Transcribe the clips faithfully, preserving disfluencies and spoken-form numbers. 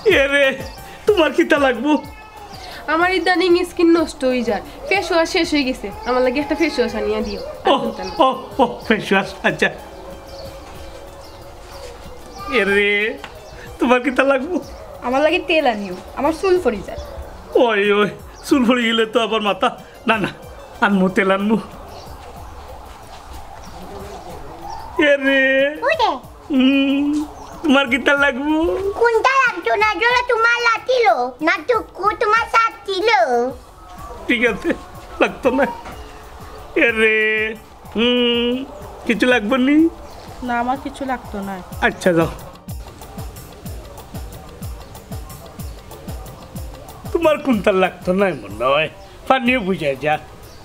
এরে, তুমার কিতা লাগবো? আমার ইদানিং স্কিন নষ্ট অই যায়, ফেস ওয়াশ শেষ অই গেছে, আমার লাগি একটা ফেস ওয়াশ আনিয়া দিও। আর ও, কুনতা না? ও, ও, ফেস ওয়াশ, আচ্ছা। এরে, তুমার কিতা লাগবো? আমার লাগি তেল আনিও, আমার চুল পড়ি যায়। ওই, ওই, চুল পড়ি গেলে তো আবার মাথা, না, না, আনমু, তেল আনমু। এরে, ওই দে। হুম, তুমার কিতা লাগবো? কুনতা লাগতো না, যেটা তুমার লাতিলো, না টুকু তুমার সাথ ছিল। ঠিক আছে, লাগতো না। এরে, হুম, কিছু লাগবো নি? না, আমার কিছু লাগতো না। আচ্ছা, যাও। তুমার কুনতা লাগতো না মনে অয়? পানিও বুঝাই যা,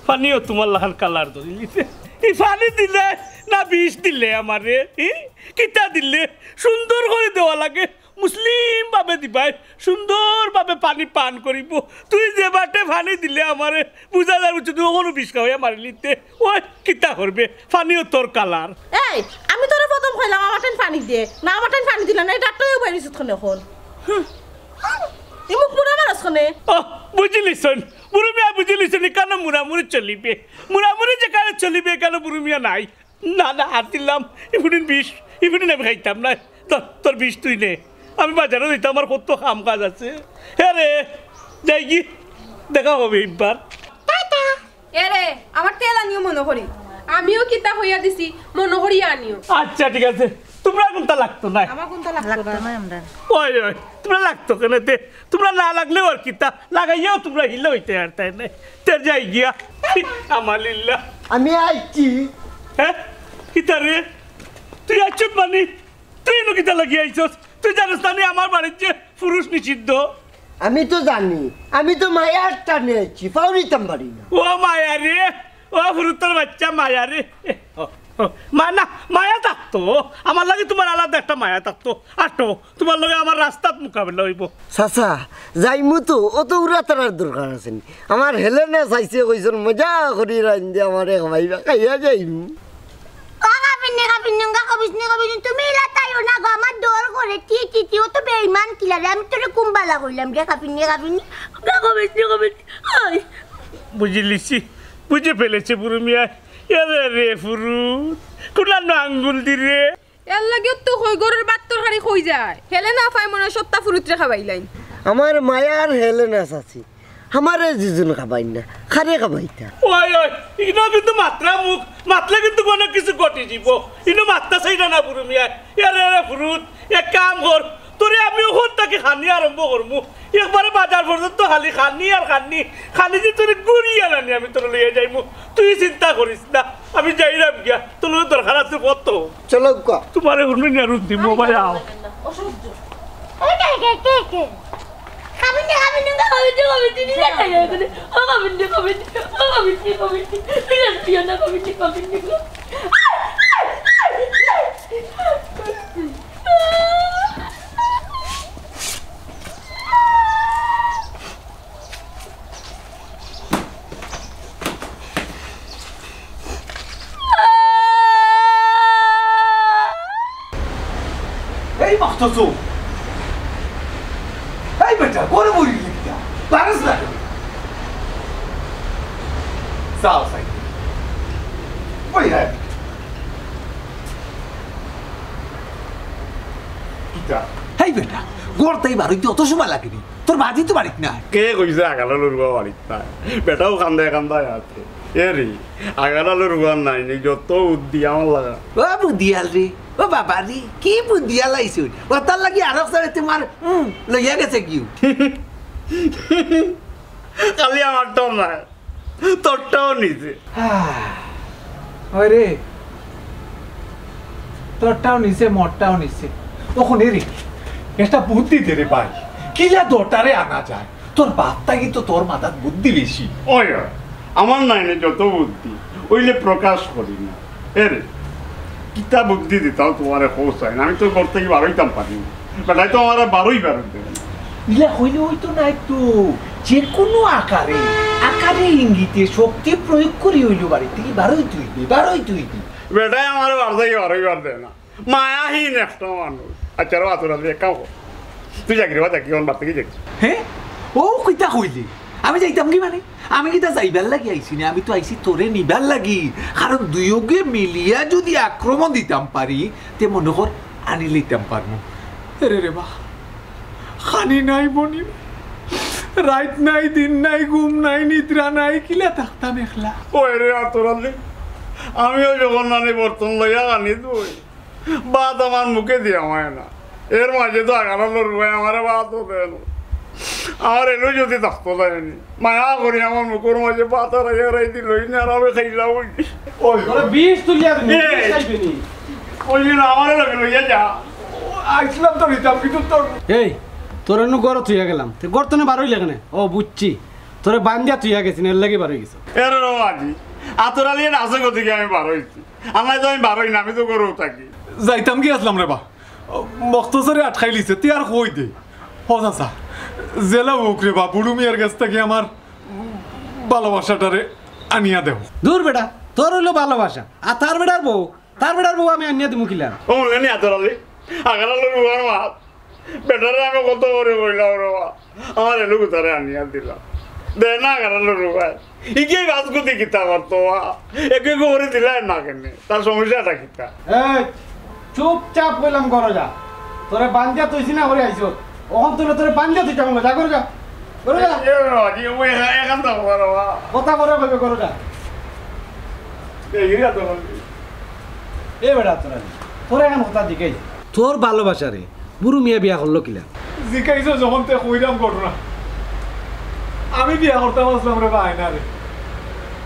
পানিও তুমার লাখান কালার ধরিলিছে। ই পানি দিলে না বিষ দিলে আমারে? ই কিতা দিলে? সুন্দর করি দেওয়া লাগে, মুসলিম ভাবে দিবায়, সুন্দর ভাবে পানি পান করিবো। তুই যে বাটে পানি দিলে আমারে, বুঝা যার উচিত তুই অখনো বিষ খাওয়াইয়া মারিলিতে। ওই কিতা করবে, পানিও তোর কালার। এই, আমি তোরে প্রথম কইলাম আমার ঠাইন পানি দে, না আমার ঠাইন পানি দিলে না, এই ডাক্তার উপায় নিছিস কোনে অখন? হুম। ই মুখ পুরা মারস কোনে? ও, বুঝিলিছইন, বুরু মিয়া বুঝিলিছইন, ইকানো মুরামুরি চলিবে। মুরামুরি যেকানো চলিবে, ইকানো বুরু মিয়া নাই। না, না, আর দিলাম, ইফুডিন বিষ, ইফুডিন আমি খাইতাম না। তোর, তোর বিষ তুই নে। আমি বাজারো যাইতাম, আমার কত কাম কাজ আছে। হ্যাঁ রে, যাইগি, দেখা হবে একবার। এরে, আমার তেল আনিও মনো করি। আমিও কিতা কইয়া দিছি, মনো করি আনিও। আচ্ছা, ঠিক আছে। তুমরা কুনতা লাগতো না? আমার কুনতা লাগতো না। লাগতো না আমরা। ওই, ওই, তুমরা লাগতো কেনে তে? তুমরা না লাগলেও আর কিতা? লাগাইয়াও তুমরা হিলা অইতে পারতায় না। তে যাই গিয়া। আমালিল্লাহ। আমি আইছি। হ্যাঁ? কিতা রে? তুই আইছত মানে? তুই ইনো কিতা লাগি আইছস? তুই জানোস না নি আমার বাড়িত যে পুরুষ নিষিদ্ধ? আমি তো জানি, আমি তো মায়ার টানে আইছি, ফাউরিতাম পারি না। ও মায়া রে, ও ফুরুতর বাচ্চা মায়া রে। ও, ও, মা না, মায়া থাকতো, আমার লাগি তুমার আলাদা একটা মায়া থাকতো। আটো, তুমার লগে আমার রাস্তাত মোকাবিলা অইবো। চাচা, যাইমু তো, অত উড়াতাড়ার দরকার আছে নি? আমার হেলেনা চাচিয়ে কইছইন, মজা করি রাইন্দে আমারে খাওয়াইবা, খাইয়া যাইমু। ও কাবিনি, কাবিনি, কা কবিসনি, কবিসনি, তুমি ইলা তাইও না গো, আমার ডর করে, তি, তি, তি, ও তো বেইমান কিলা রে, আমি তোরে কুম্বালা কইলাম রে, কাবিনি, কাবিনি, কা কবিসনি, কবিসনি, ওই। বুঝিলিছি, বুঝে ফেলেছে বুরু মিয়া। এরে রে ফুরুত, কুনানো আঙ্গুল দি রে। এর লাগিও তো কই গরুর বাত তরকারি কই যায়। হেলেনা আফায় মনে অয় সত্তা ফুরুতরে খাবাইলাইন। আমার মায়ার হেলেনা চাচি, আমারে দুজন খাবাইন না, কারে খাবাইতা? ওই, ওই, ইনো কিন্তু মাতরা মুখ, মাতলে কিন্তু কুনু কিছু ঘটি যিবো। ইনো মাততা চাইরা না বুরু মিয়া। এরে, এরে, ফুরুত, এক কাম কর, তোরে আমি অখন থাকি খানি আরম্ভ করমু। একবারে বাজার পর্যন্ত খালি খানি আর খানি, খানি যে তোরে ঘুরিয়া আনি আমি তোরে লইয়া যাইমু। তুই চিন্তা করিস না, আমি যাইরাম গিয়া, তোর লগে দরকার আছে কত। চলো গো। তুমারে হুনুন আর হুনতি মোবাইল আও। অসহ্য। এই কে, কে, কে, কে? খাবেন না, খাবেন না, খাবেন না, খাবেন না, খাবেন না, খাবেন না, খাবেন না, খাবেন না, খাবেন না, খাবেন না। এই মাস্টার চোখ। এই বেটা, ঘরে বই লিখতা। পারস না কেন? যাও, সাইড। ওই হ্যাঁ। কিতা? হেই বেটা, ঘর তাই বারইতে অত সময় লাগে নি? তোর বাজি তো বাড়িত নাই। কে কইছে আগালালুর বাবা বাড়িত নাই? বেটাও কান্দায় কান্দায় আছে। এ রে, আগালালুর বাবা নাই নি, যত বুদ্ধি আমার লাগা। ও বুদ্ধিয়াল রে, ও বাবা রে, কি বুদ্ধিয়াল আইছে? ও তার লাগি আরক সারে তোমার, উম, লইয়া গেছে কিউ? খালি আমারটাও নাই। তোরটাও নিছে। ওই রে, তোরটাও নিছে, মোরটাও নিছে। তখন এ রে, একটা বুদ্ধি দে রে ভাই, কিলা দরটারে আনা যায়। তোর বাপ থাকি তো তোর মাথাত বুদ্ধি বেশি। ওই, ওই, আমার নাইনে যত বুদ্ধি, অইলে প্রকাশ করি না। এ রে, কিতা বুদ্ধি দিতাম তোমারে কও চাই না, আমি তো ঘর থাকি বারইতাম পারি না। বেটায় তো আমারে বারই বারই দেয় না। ইলা কইলে অইতো নায় তো, যে কুনু আকারে, আকারে ইঙ্গিতে শক্তি প্রয়োগ করি অইলো বাড়ি থাকি বারইতে অইবে, বারইতে অইবে। বেটায় আমারে বারই বারই বার দেয় না, মায়াহীন একটা মানুষ। আচ্ছা রে, আতুর আলী, এক কাম কর, তুই যাগি রে বা, যাগি, অখন বাড়ি থাকি যাগি। হে? ও কিতা কইলে? আমি যাইতাম কি মানে? আমি কিতা যাইবার লাগি আইছি না, আমি তো আইছি তোরে নিবার লাগি। কারণ দুইওগে মিলিয়া যুদি আক্রমণ দিতাম পারি, তে মনো কর আনি লইতাম পারমু। এরে রে বা, খানি নাই বনি নাই, রাইত নাই, দিন নাই, ঘুম নাই, নিদ্রা নাই, কিলা থাকতাম একলা। ওই রে আতর আলী, আমিও যখন নানি বর্তন লইয়া খানি ধুই, ভাত আমার মুখে দিয়া হয় না। এর মাঝে তো আগারালো রুবাই আমারে ভাতও দেয় না। আমার এলো যুদি থাকতো দেয়নি, মায়া করি আমার মুখর মাঝে ভাত হারাই হারাই দিল, এই নিয়ে আর আমি খাইলাম ওই। ওই তোরে বিষ তুলিয়া দিমু, এ। বিষ খাইবে নি? ওই দিন আমারে লগে লইয়া যা। আইছিলাম তো নিতাম, কিন্তু তোর এই, তোরে নু ঘরো থুইয়া গেলাম, তে ঘর তনে বারইলে কেনে? ও বুঝছি, তোরে বান্ধিয়া থুইয়া গেছি, এর লাগি বারই গেছো। এরে রে বাজি, আতর আলী নাচে গতিকে আমি বারইছি। আর নাই তো আমি বারই না, আমি তো ঘরো থাকি। যাইতাম কি আছলাম রে বা, মখতসরে আটকাইলিছে, তে আর কই দে। ও চাচা, যেলা হোক রে বা, বুরু মিয়ার গেছ থাকি আমার ভালোবাসাটারে আনিয়া দেও। দূর বেটা, তোর অইলো ভালোবাসা, আর তার বেটার বউ, তার বেটার বউ আমি আনিয়া দিমু কিলা? ও মনে নি আতর আলী, আগারালো রুবার মাত, বেটারে আমি কত করি কইলাম রে বা, আমার এলো গুতারে আনিয়া দিলাম। দে না আগারালো রুবাই। ইগে বাস গুতি কিতা করতো বা? একে একে করি দিলাই না কেনে? তার সমস্যাটা কিতা? এই, চুপচাপ কইলাম ঘরো যা। তোরে বান্ধিয়া থুইছি না করি আইছো। অখন তোরে, তোরে বান্ধিয়া থুইতাম না, যা ঘরো যা। ঘরো যা। এ বাবা, কি ওই এখান, এখান তো বড় বা। কথা বড় কইবে, ঘরো যা। এই গিরা তো বলবি। এ বেটা, তোরা নি। তোরা এখন কথা জিকাই। তোর ভালোবাসা রে, বুরু মিয়া বিয়া করলো কিলা? জিকাইছো যখন তে কইরাম ঘটনা। আমি বিয়া করতাম আছলাম রে বা আয়নারে।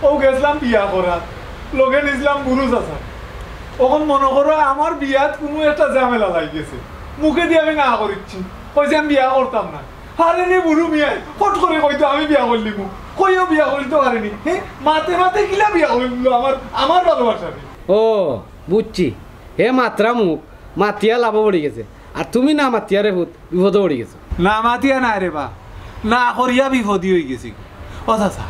ও গেছলাম বিয়া করাত। লগে নিছলাম বুরু চাচা। অখন মনো করো আমার বিয়াত কুনু একটা ঝামেলা লাগি গেছে। মুখেদি আমি না করিচ্ছি। কইছে আমি বিয়া করতাম না। আরে রে বুরু মিয়ায় ফট করি কইতো আমি বিয়া করলিমু। কইও বিয়া করিতো পারেনি। হে, মাতে মাতে কিলা বিয়া করিল আমার, আমার ভালোবাসারে। ও, বুঝছি। হে মাতরা মুখ, মাতিয়া লাভো পড়ি গেছে। আর তুমি না মাতিয়া রে পুত, বিপদো পড়ি গেছো। না মাতিয়া নায় রে বা, না করিয়া বিপদি অই গেছি। ও চাচা,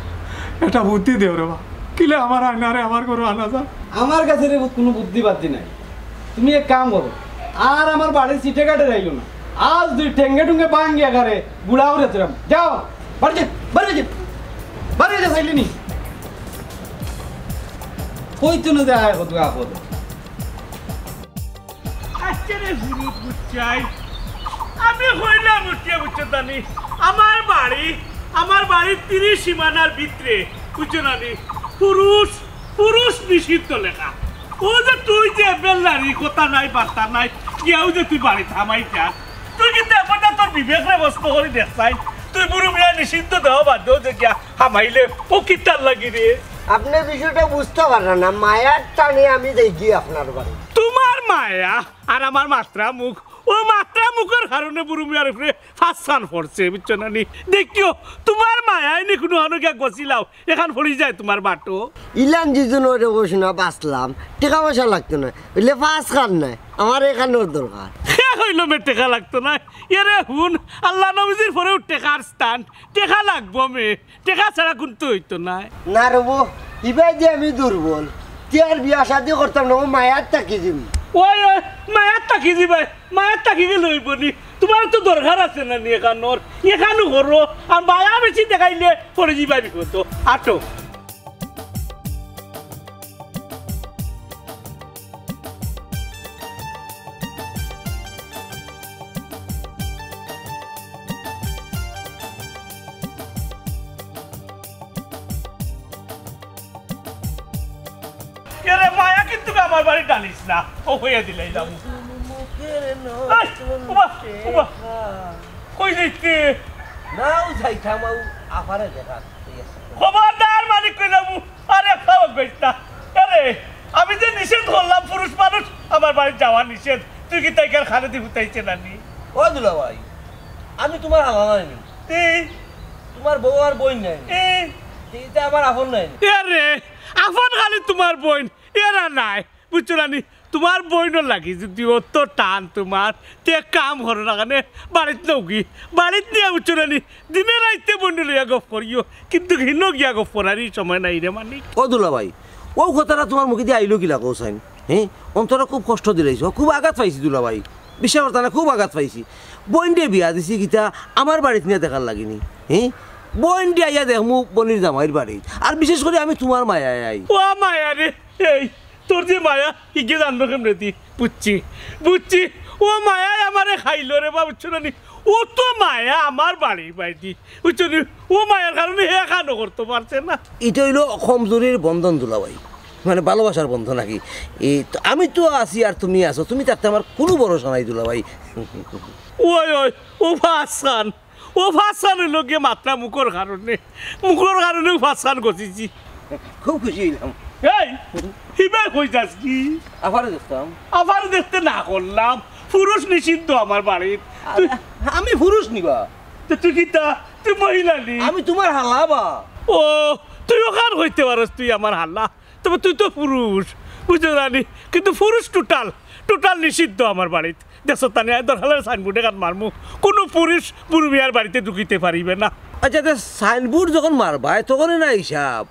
একটা বুদ্ধি দেও রে বা। কিলা আমার আয়নারে আমার ঘরো আনা যায়? আমার গেছে রে পুত কুনু বুদ্ধি বাদ্ধি নাই। তুমি এক কাম করো, আর আমার বাড়ির সিটে কাটে যাইও না। আজ দুই ঠেঙ্গে টুঙ্গে ভাঙ্গিয়া গারে গুড়া উড়ে দিলাম। যাও, বাড়ি যা, বাড়ি যা, বাড়ি যা, চাইলে নি। কইতো না যে আয় কত আপদ। আচ্ছা রে, হুরুত বুঝছাই। আমি কইলাম উঠিয়া বুঝছো তানি, আমার বাড়ি, আমার বাড়ির তিরিশ সীমানার ভিতরে, বুঝছো না নি? পুরুষ, পুরুষ নিষিদ্ধ লেখা। ও যে তুই যে বেল্লারি, কথা নাই, বার্তা নাই, গিয়াও যে তুই বাড়িত হামাই যাস। তুই কিন্তু এখন না তোর বিবেকরে প্রশ্ন করি দেখছাই। তুই বুরু মিয়া নিষিদ্ধ দেওয়া বাদ দেও যে গিয়া হামাইলে ও কিতার লাগি রে? আপনে বিষয়টা বুঝতা পাররা না, মায়ার টানে আমি যাইগি আপনার বাড়ি। তোমার মায়া আর আমার মাতরা মুখ, ও মাতরা মুখর কারণে বুরু মিয়ার উপরে ফাঁসখান পড়ছে, বুঝছো না নি? দেখিও, তোমার মায়ায় নি কুনু হানো গিয়া গছিলাও, এখান পড়ি যায় তোমার বাটো। ইলান জিজু নইরে বসি না বাঁচলাম, টেকা পয়সা লাগতো না, অইলে ফাঁসখান নাই, আমার এখানোর দরকার। হে কইলো মে টেকা লাগতো না, এরে হুন, আল্লাহ নবীজির পরেও টেকার স্থান, টেকা লাগবো মে। টেকা ছাড়া কুন্তা অইতো নায়। না রে বো, ইবায় যে আমি দুর্বল, তে আর বিয়া শাদি করতাম না, ও মায়ার থাকি যিমু। ওই, ওই, মায়ার থাকি যিবায়, মায়ার থাকি গেলে অইবো নি? তোমার তো দরকার আছে না নি এখানোর, এখানো করো, আর মায়া বেশি দেখাইলে পড়ি যিবায় বিপদো। আটো। এরে মায়া কিন্তু আমার বাড়ি ডালিস না, ও কইয়া দিলাই যাবো। এই, উবা, উবা। কই যাইতে? নাও যাইতাম, আউ আফারে দেখা। খবরদার মালিক কইলাম, আরে খাওয়া গইস না। আরে, আমি যে নিষেধ করলাম, পুরুষ মানুষ আমার বাড়িত যাওয়া নিষেধ। তুই কিতা ইখান খালেদি ফুতাইছে না নি? ও দুলাভাই, আমি তোমার আলা নায় নি। তে? তোমার বউ আর বইন নায় নি। এ? তে ইতা আমার আফন নায় নি। এ রে, আফন খালি তোমার বইন, এরা নায়। বুঝছো না নি? তোমার বইনর লাগি যদি অত টান তোমার, তে এক কাম করো না কেনে, বাড়িত নেওগি। বাড়িত নিয়া বুঝছো না নি? দিনে রাইতে বইনরে লইয়া গফ করিও, কিন্তু হিনো গিয়া গফ করারই সময় নাই রে মানিক। ও দুলাভাই, ও কথাটা তোমার মুখেদি আইলো কিলা কও চাইন? হে? অন্তরে খুব কষ্ট দিলাইছো, খুব আঘাত পাইছি দুলাভাই। বিশ্বাস করতা না, খুব আঘাত পাইছি। বইনরে বিয়া দিছি কিতা আমার বাড়িত নিয়া দেখার লাগি নি? হি? বইনরে আইয়া দেখমু বইনর জামাইর বাড়িত। আর বিশেষ করি আমি তুমার মায়ায় আই। ও মায়া রে, এই তোর যে মায়া, ইগে জানলো কেমনে দি? বুঝছি, বুঝছি। ও মায়ায় আমারে খাইলো রে বা, বুঝছো না নি? ও তো মায়া আমার বাড়ির বাইদি, বুঝছো নি? ও মায়ার কারণে হে কানো করতে পারছে না। ইটা অইলো কমজোরির বন্ধন দুলাভাই, মানে ভালোবাসার বন্ধন আর কি। এই তো, আমি তো আছি আর তুমি আছো, তুমি থাকতে আমার কুনু ভরসা নাই দুলাভাই। ওই, ওই, ও ফাঁসখান, ও ফাঁসখান অইলো গিয়া মাত্রা মুখর কারণে, মুখর কারণেউ ফাঁসখান গছিছি। খুব খুশি অইলাম। এই, হিবায় কই যাস কি? আফারে দেখতাম। আফারে দেখতে না করলাম, পুরুষ নিষিদ্ধ আমার বাড়িত। তুই আ-, আমি পুরুষ নি বা? তো তুই কিতা? তুই মহিলা নি? আমি তুমার হালা বা। ও, তুই অখান কইতে পারস তুই আমার হালা। তবে তুই তো পুরুষ, বুঝছো না নি? কিন্তু পুরুষ total, total নিষিদ্ধ আমার বাড়িত। দেখছো তা নি, দরকার অইলে signboard এখান মারমু, কুনু পুরুষ বুরু মিয়ার বাড়িতে ঢুকিতে পারিবে না। আচ্ছা, তে signboard যখন মারবায়, তখনই না হিসাব।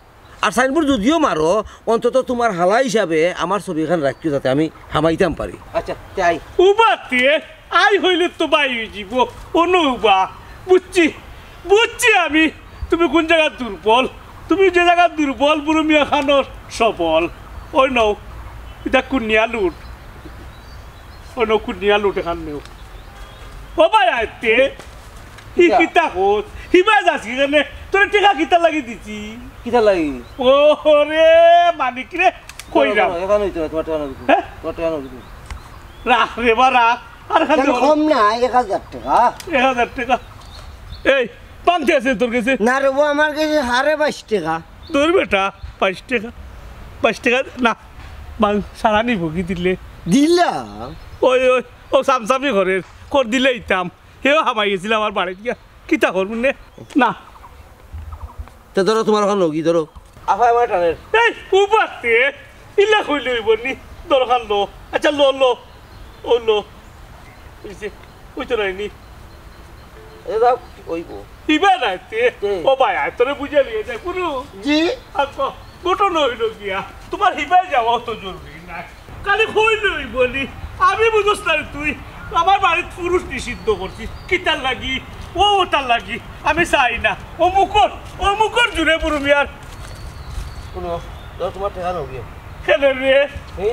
আর signboard যদিও মারো, অন্তত তুমার হালা হিসাবে আমার ছবিখান রাখিও, যাতে আমি হামাইতাম পারি। আচ্ছা, তাই। উবাতে আই অইলে তো বাই অইযিবো, অনুবা। বুঝছি, বুঝছি আমি, তুমি কুন জাগাত দুর্বল। তুমি যে জাগাত দুর্বল, বুরু মিয়া খানোর সবল। ওই নও, ইটা কুনিয়া লুট। ওই নও, কুনিয়া লুট এখান নেও। ও ভাই, আইতে। ই কিতা? কিতা কস? হিবায় যাস কি কেনে? তোরে টেকা কিতা লাগি দিছি? কিতা লাগি? ও রে, মানিক রে, কই ধরো, রাম? ধরো, এখান অইতো না, তুমার টেকা না দিছি। হ্যাঁ? তুমার টেকা না দিছি। রাখ রে বা, রাখ। আর খালি কেন ধরো। কম না, এক হাজার টেকা। এক হাজার টেকা। এই, পান্তি আছে তোর গেছে? না রে বা, আমার গেছে হারে বাইশ টেকা। তোর বেটা, বাইশ টেকা। বাইশ টেকা না, বাং, সারা নিব কি দিলে? দিলাম। ওই, ওই, ও সামসামি করের, কর দিলে ইতাম। হেও হামাই গেছিল আমার বাড়িত গিয়া। কিতা করমু নে? না। তে ধরো, তুমার অখান লগি ধরো। আফায় আমারে টানের। এই, উবাতে, ইলা কইলে অইবো নি? দরকার লো। আচ্ছা, লো, লো। ও লো। অইছে। অইতো নায় নি? এ যাও, অইবো। ইবা নায় তে। তে। ও ভাই, আয়, তোরে বুঝাই লইয়া যাই, পুরু। জি। আর ক-, ঘটনা অইলো গিয়া, তুমার হিবায় যাওয়া অত জরুরি নায়। খালি কইলে অইবো নি? আমি বুঝস না রে তুই। আমার বাড়িত পুরুষ নিষিদ্ধ করছিস। কিতার লাগি? ও ওটার লাগি। আমি চাই না। অমুকর, অমুকর জুড়ে বুরু মিয়ার। হুনো, ধরো তুমার টেকা নেও গিয়া। কেনে রে? হে?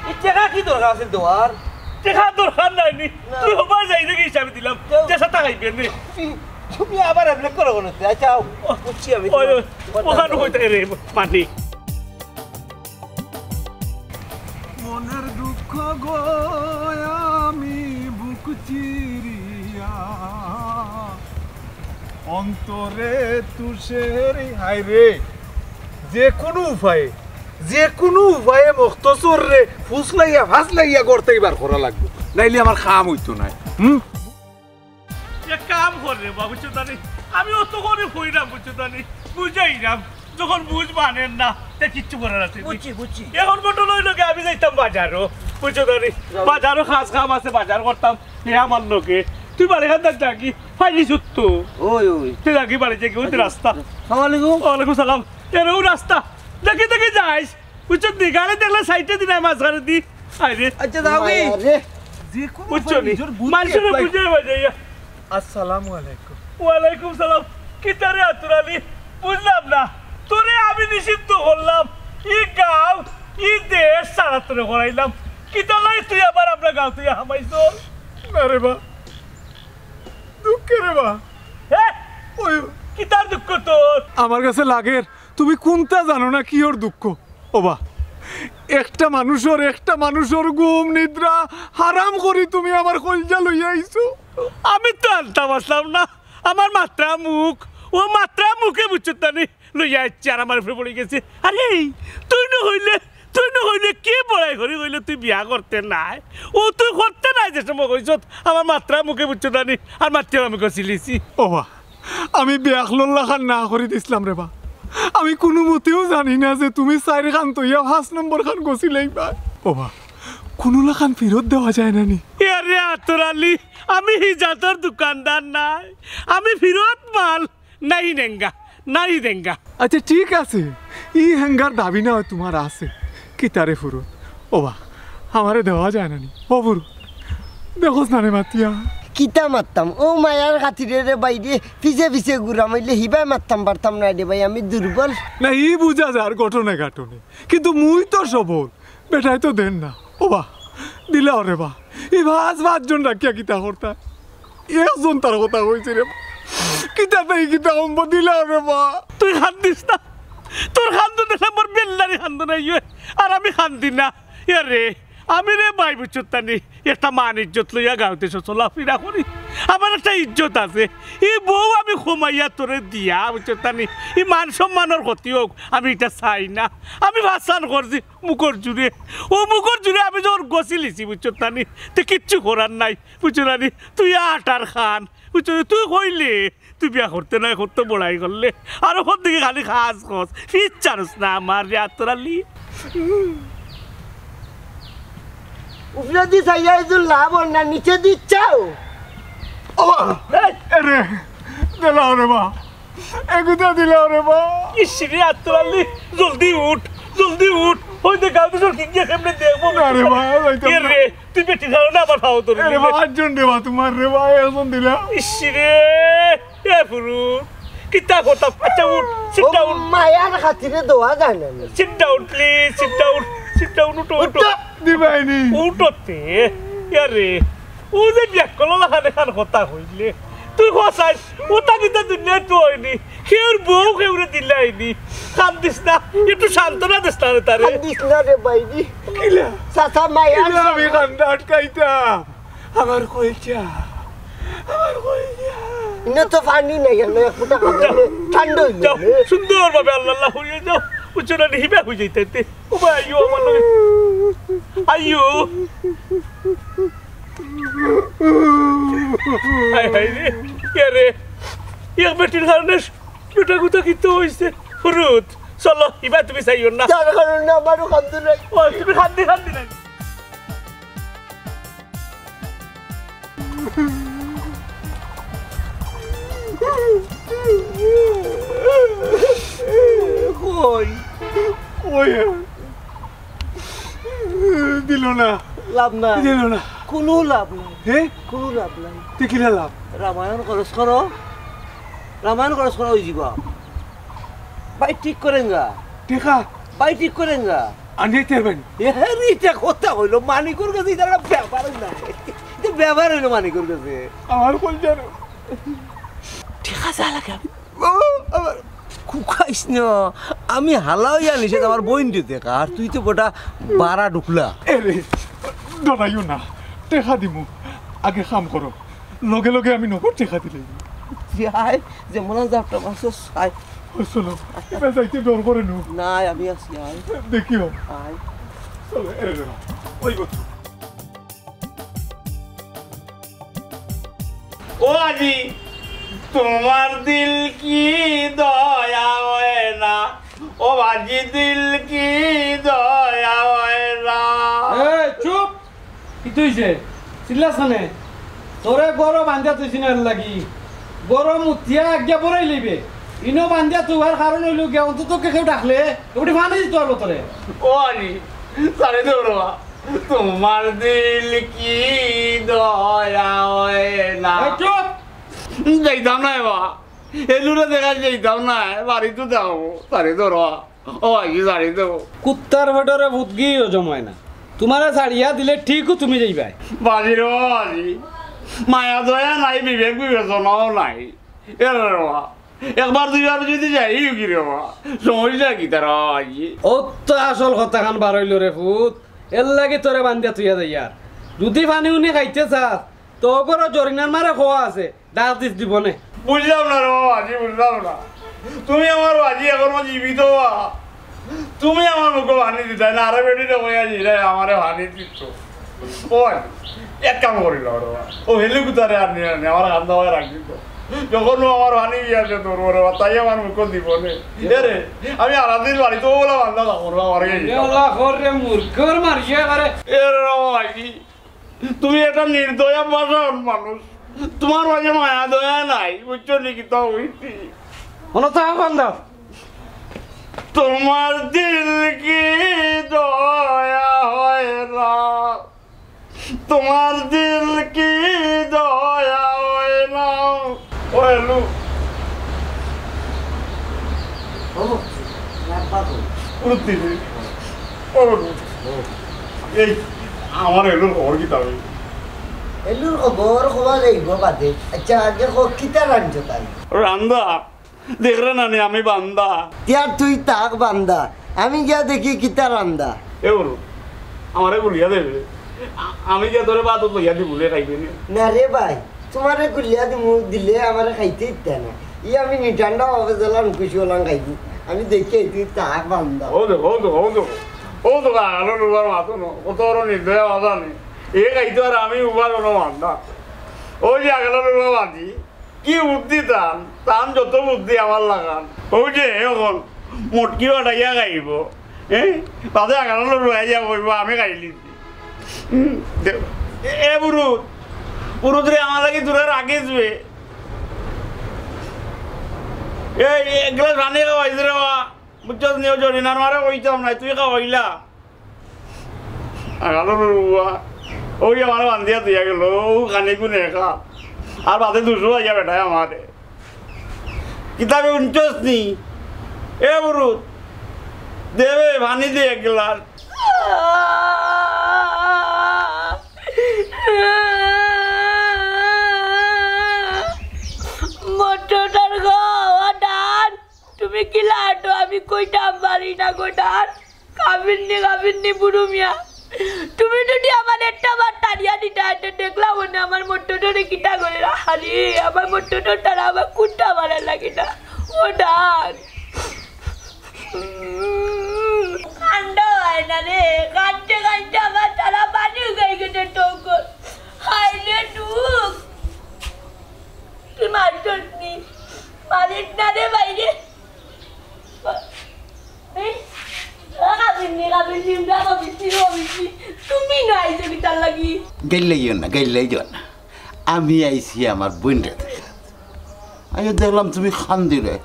ই টেকা কি দরকার আছিল তুমার? টেকা দরকার নাই নি। না। তুই হবাই যাই নাকি হিসাবে দিলাম। কেউ যে সাথে খাইবে নি। তুমি, তুমি আবার এমনি করো কেনে? আচ্ছা, আও। ও, বুঝছি আমি। ওই, ওই, তুমার, তুমার ওখানে দাম। হইতে রে, মানি। মনের দুঃখ গো আমি বুক চিরিয়া অন্তরে তুষের হায় রে। যে কোনো উপায়ে, যে কোনো উপায়ে মখতসররে ফুসলাইয়া ফাসলাইয়া গর্তেই বার করা লাগবো, নাইলে আমার কাম অইতো নায়। হুম? এক কাম কর রে বা, বুঝছো তানি? আমি অত করি কইরাম, বুঝছো তানি? বুঝাইরাম, যখন বুঝ মানের না, তে কিচ্ছু করার আছে নি। বুঝছি, বুঝছি। এখন ঘটনা অইলো কি, আমি যাইতাম বাজারো, বুঝছো তানি? যাও। বাজারো কাজ কাম আছে, বাজার করতাম, হে আমার লগে। তুই বাড়ি খান থাকি, ফাইলি সুত্ত। ওই, ওই। তুই থাকি বাড়ি থাকি, ওই তো রাস্তা। আসসালামু আলাইকুম। ওয়ালাইকুম সালাম। এর ও রাস্তা, দেখি দেখি যাইস। বুঝছো নি? গাড়ি দেখলে সাইডে দি না, মাঝখানে দি। আয় রে। আচ্ছা, যাও কি? মায়া রে। যে কোনো বুঝছো নি? নিজের বুদ্ধি মানুষের apply বুঝে বাজাইয়া। আসসালামু আলাইকুম। ওয়ালাইকুম সালাম। কিতা রে আতুর আলী? বুঝলাম না। তোরে আমি নিষিদ্ধ করলাম। ই গাঁও, ই দেশ ছাড়া তোরে করাইলাম। কিতা লাই তুই আবার আমরা গাঁও তুই হামাইছস? না রে বা। দুঃখে রে বা। হে? ওই কিতার দুঃখ তোর? আমার কাছে লাগের তুমি কুনতা জানো না কিওর দুঃখ। ওবা, একটা মানুষর, একটা মানুষর ঘুম নিদ্রা হারাম করি তুমি আমার কইলজা লইয়া আইছো। আমি তো আনতাম আসলাম না, আমার মাত্রা মুখ, ও মাত্রা মুখে বুঝছো তানি লইয়া আইছে আর আমার উপরে পড়ি গেছে। আরে তুই না কইলে, তুই না কইলে কে বড়াই করি কইলে তুই বিয়া করতে নায়? ও তুই করতে নায় যে সময় কইছত আমার মাত্রা মুখে বুঝছো তানি আর মাত্রা আমি কছিলিছি। ওবা, আমি বেআক্কলর লাখান না করি দিছলাম রে বা। আমি কুনু মতেউ জানি না যে তুমি চাইর খান থইয়া পাঁচ নম্বর খান গছিলাইবায়। ওবা, কুনু লাখান ফিরত দেওয়া যায় না নি? এ রে আতর আলী, আমি হি জাতর দোকানদার নায়, আমি ফিরত মাল নাহি দেঙ্গা, নাহি দেঙ্গা। আচ্ছা ঠিক আছে, ই হেঙ্গার দাবি না হয় তুমার আছে, কিতারে ফুরত? ওবা, আমারে দেওয়া যায় না নি? ও ফুরত, দেখোস না রে মাতিয়া। কিতা মারতাম? অউ মায়ার খাতিরে রে ভাইরে, পিছে পিছে ঘুরাম, অইলে হিবায় মারতাম পারতাম না রে ভাই, আমি দুর্বল। না, ই বুঝা যার ঘটনা ঘাটনি, কিন্তু মুই তো সবল, বেটায় তো দের না। ও বা, দিলাও রে বা, ই পাঁচ পাঁচজন রাখিয়া কিতা করতা? একজন তার কথা কইছে রে বা। কিতা তাই কিতা কমবো, দিলাও রে বা। তুই কান্দিস না, তোর কান্দন দেখলে মোর বেল্লারি কান্দন আইয়ে, আর আমি কান্দি না। এ রে, আমি রে ভাই বুঝছত নি, একটা মান ইজ্জত লইয়া গাঁওত চলাফিরা করি, আমার একটা ইজ্জত আছে। ই বউ আমি কমাইয়া তোরে দিয়া বুঝছত নি, ই মান সম্মানর ক্ষতি অউক, আমি ইটা চাই না। আমি ভাষণ করছি মুখর জুরে, অউ মুখর জুরে আমি যখন গছিলিছি বুঝছত নি, তে কিচ্ছু করার নাই বুঝছত নি। তুই আটার খান বুঝছত নি, তুই কইলে তুই বিয়া করতে নায় করতে বড়াই করলে, আর অখন দেখি খালি কাজ কস, ফিস ছাড়স না আমার রে আতর আলী। উপরেদি চাইয়া ইজুর লাভ অর না, নিচেদি চাও। ও বা, এই! এরে, দিলাও রে বা, এগুতা দিলাও রে বা। ইস রে আতর আলী, জলদি উঠ, জলদি উঠ। অউ দেখ, গাঁওত সব কিংকে কেমনে দেখবো? না রে বা, যাইতাম এ না। রে, তুই বেটির কারণে আমার হাও ধরে এরে নিলে। বা, আটজন রে বা, তুমার রে বা, একজন দিলা। ইস রে, এ ফুরু, কিতা কথা? আচ্ছা, উঠ, sit ও down। মায়ার খাতিরে দেওয়া যায় না নি। Sit down, please, sit down, sit down, উঠো, উঠো। উঠো, দিবাইনি। উঠো তে, এ রে, অউ যে বিয়াক্কল লাখান এখান কথা কইলে, তুই কছাইস, অতা কিতা দুনিয়াত তো অয়নি, কেউর বউ কেউরে দিলায়নি, কান্দিস না, একটু সান্ত্বনা দেস না রে তারে। কান্দিস না রে ভাইরে। কিলা? চাচা মায়ার কিলা আমি কান্দা আটকাইতাম? আমার কইজা, আমার কইজা। ইনো তো পানি নাই, ইনো এক ফুটা পানি যাও, নেই। ঠান্ডা অইল যাও, রে। সুন্দরভাবে আল্লাহ আল্লাহ কইয়া যাও। বুঝছো না, হিবা কই যাইতে যাইতে। ও ভাই, আইও আমার লগে। আইও। হায় হায় রে, কে রে? এক বেটির কারণে বেটা গুতা কিতা অইছে? ফুরুত, চলো, হিবা তুমি চাইও না। তার কারণে আমারও কান্দন নাই। ও, তুমি কান্দি কান্দি নাই। কই? কই? দিল না। লাভ নাই। দিল না। কুনু লাভ নাই। হে? কুনু লাভ নাই। তে কিলা লাভ? রামায়ণ খরচ করো। রামায়ণ খরচ করো, অই যিবা। ভাই ঠিক করেন গা। টেকা? ভাই ঠিক করেন গা। আনিতে পারবেন? এ, ইটা কথা অইল, মানিকর গেছে, ইটা একটা ব্যাপার না। ইটা ব্যাপার অইল মানিকর গেছে। আমার কইজা রে। টেকা যা লাগে আমি বাবা, আমার খুকাইস না। আমি হালা অইয়া নিষেধ আমার বইন দিতে কা, আর তুই তো বেটা বাড়া ঢুকলা। এ রে, ডরাইও না, টেকা দিমু, আগে কাম করো, লগে লগে আমি নগদ টেকা দিলে। যাই, যেমন যাত্রা মাছ চাই। ওই শোনো, এবার যাইতে ডর করে নু। না, আমি আছি, আয়। দেখিও। আয়। চলো, এ রে, ওই গো। ও আজি, তোমার দিল কি দয়া হয় না? ও আজি, দিল কি দয়া হয় না? এই, চুপ! কিতা অইছে? চিল্লাছ কেনে? তোরে ঘরো বান্ধিয়া থইছি না এর লাগি। ঘরো মুতিয়া আজ্ঞা পড়াই লইবে। ইনো বান্ধিয়া থইবার কারণ অইল গিয়া, অন্তত কেউ ডাকলে, এগুটি ফানি দিত পারবো তোরে। ও আজি, ছাড়ি দেও রে বা। তোমার দিল কি দয়া হয় না? এই চুপ! যাইতাম না এবার। এলুরে দেখা যাইতাম না, বাড়িত যাও, ছাড়ি দেও রে বা। ও আজি, ছাড়ি দেও। কুত্তার পেটরে ভূত গিয়েও জমায় না। তোমারে ছাড়িয়া দিলে ঠিকও তুমি যাইবায়। বাজি রে বা, বাজি। মায়া দয়া নাই, বিবেক বিবেচনাও নাই। এ রে বা। একবার দুইবার যদি যাই, কি রে বা? সমস্যা কিতা রে বা? অউ তো আসল কথাখান বার অইল রে ফুত। এর লাগি তোরে বান্ধিয়া থইয়া যাইয়ার। যদি পানি উনি খাইতে চাস, তো ওগরো জরিনার মারে খোয়া আছে, ডাক দিস দিবনে। বুঝলাম না রে বা, আজি বুঝলাম না। তুমি আমার বাজি এখনো জীবিত বা। তুমি আমার মুখো পানি দিতায় না, আরে বেটিরে কইয়া দিলায় আমারে পানি দিত। ওই, এক কাম করিলাও রে বা। ও হেলিকপ্টারে আর নিয়া আনে, আমার কান্দা ভাই রাখি তো। যখন ও আমার পানি দিয়া দে তোর ওরে বা, তাই আমার মুখো দিবনে। এ রে, আমি আরাদিন বাড়িত অলা বান্দা না করবো, আমার গেছে। এলা কর রে মূর্খর মারিয়া করে। এ রে বা, কি? তুমি একটা নির্দয়া ভাষার মানুষ, তোমার মাঝে মায়া দয়া নাই, বুঝছো নি কিতা কইছি? হলো তো বান্দা। তোমার দিল কি দয়া হয় না, তোমার দিল উঠতে দে। ও, এই আমার এলোর খবর কিতা? এলোর খবর কওয়া যাইবো বাদে। আচ্ছা, আগে কও, কিতা রানছো তাই? রান্দা। দেখরে না নি আমি বান্দা। তে আর তুই থাক বান্দা, আমি গিয়া দেখি কিতা রান্দা। এ বুরু, আমারে গুলিয়া দেবে। আ-, আমি গিয়া তোরে বাদত লইয়া দিমু রে, খাইবে নি? না রে ভাই, তুমারে গুলিয়া দিমু, দিলে আমারে খাইতে ইচ্ছা না। ই আমি নিঠান্ডা ভাবে গেলাম, খুশি অইলাম খাইবি। আমি দেখি তুই থাক বান্দা। ও দেখো, ও দেখো, ও দেখো। ও দেখো, আগালো রুবার মাতো ন। কত বড় নির্দয়া বাবা নি। এ খাইতো আর আমি উবার অনো বান্দা। ওই যে আগালো রুবা বাজি। কি বুদ্ধি তান, তান যত বুদ্ধি আমার লাখান। ওই যে এখন মটকি বাটাইয়া খাইবো, হ্যাঁ? তাতে আগালো রুয়াইয়া বইবো, আমি খাইলিছি। হুম, দে-, এ, এ বুরু, বুরু রে আমার লাগি দূরে রাখিস বে। এই এক গ্লাস পানি খাওয়াইস রে বা, বুঝছস নি? ও জরিনার মারে কইতাম না, তুই খাওয়াইলা। আগালো রুয়া, ওই আমার বান্দিয়া দিয়া গেল, ও খানি গুনে খা। আর বাদে দুশো আইয়া বেটায় আমারে। কিতাবে উনচস নি? এ বুরু, দেবে পানি দে এক গ্লাস। মটরটার গো, ডান। তুমি কিলা আটো, আমি কইতাম পারি না গো ডান। কাবিন্নি, কাবিন্নি বুরু মিয়া। তুমি যদি আমার একটা বার তাড়িয়া দিতা, এটা দেখলাম মনে আমার মটরটারে কিতা করে। আরে, আমার মটরটার তারা আমার কুত্তা মারা লাগে না। ও ডান। কান্দ হয় না রে, কান্দতে কান্দতে আমার তারা পানি উগাই গেছে টোকর। হায় রে দুঃখ। তুই মারছস নি? মারিস না রে বাইরে। এই, ও কাবিন্নি, কাবিন্নি, উমরা কাবিন্নি, কাবিন্নি। তুমি না আইছো কিতার লাগি? গেল্লাইও না, গেল্লাইও না। আমি আইছি আমার বইনরে দেখাত। আইয়া দেখলাম তুমি কান্দিরে।